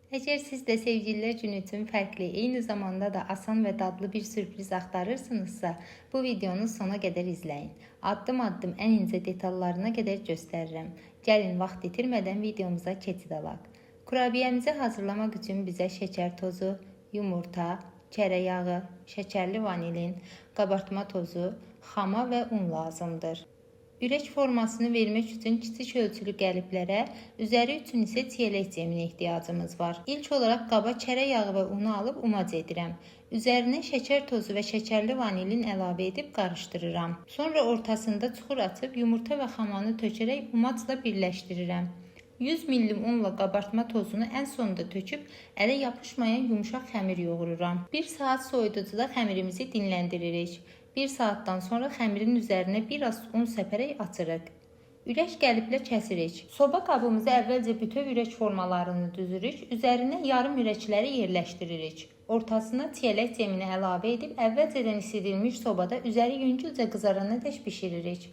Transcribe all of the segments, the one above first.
Əgər siz də sevgililər günü üçün fərqli, eyni zamanda da asan və dadlı bir sürpriz axtarırsınızsa, bu videonu sona qədər izləyin. Addım-addım ən incə detallarına qədər göstərirəm. Gəlin vaxt itirmədən videomuza keçid alaq. Kurabiyəmizi hazırlamaq üçün bizə şəkər tozu, yumurta, kərə yağı, şəkərli vanilin, qabartma tozu, xama və un lazımdır. Ürək formasını vermək üçün kiçik ölçülü qəliblərə, üzəri üçün isə çiyələk ceminə ehtiyacımız var. İlk olaraq qaba kərə yağı və unu alıb umac edirəm. Üzərinə şəkər tozu və şəkərli vanilin əlavə edib qarışdırıram. Sonra ortasında çuxur açıb yumurta və xamanı tökərək umacla birləşdirirəm. 100 millim unla qabartma tozunu ən sonda töküb ələ yapışmayan yumşaq xəmir yoğururam. 1 saat soyuducuda xəmirimizi dinləndiririk. 1 saatdan sonra xəmirin üzərinə biraz un səpərək açırıq. Ürək qəliblə kəsirik. Soba qabımıza əvvəlcə bütöv ürək formalarını düzürük. Üzərinə yarım ürəkləri yerləşdiririk. Ortasına çiyələk cemini əlavə edib əvvəlcədən isidilmiş sobada üzəri yüngülcə qızarana dək bişiririk.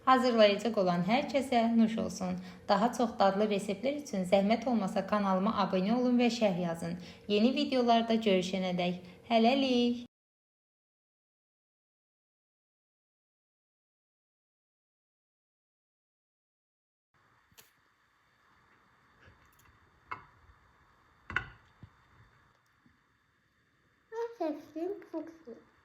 Hazırlayacaq olan hər kəsə nuş olsun. Daha çox dadlı reseptlər üçün zəhmət olmasa kanalıma abunə olun və şərh yazın. Yeni videolarda görüşənədək hələlik. Ben seçtim çok iyi.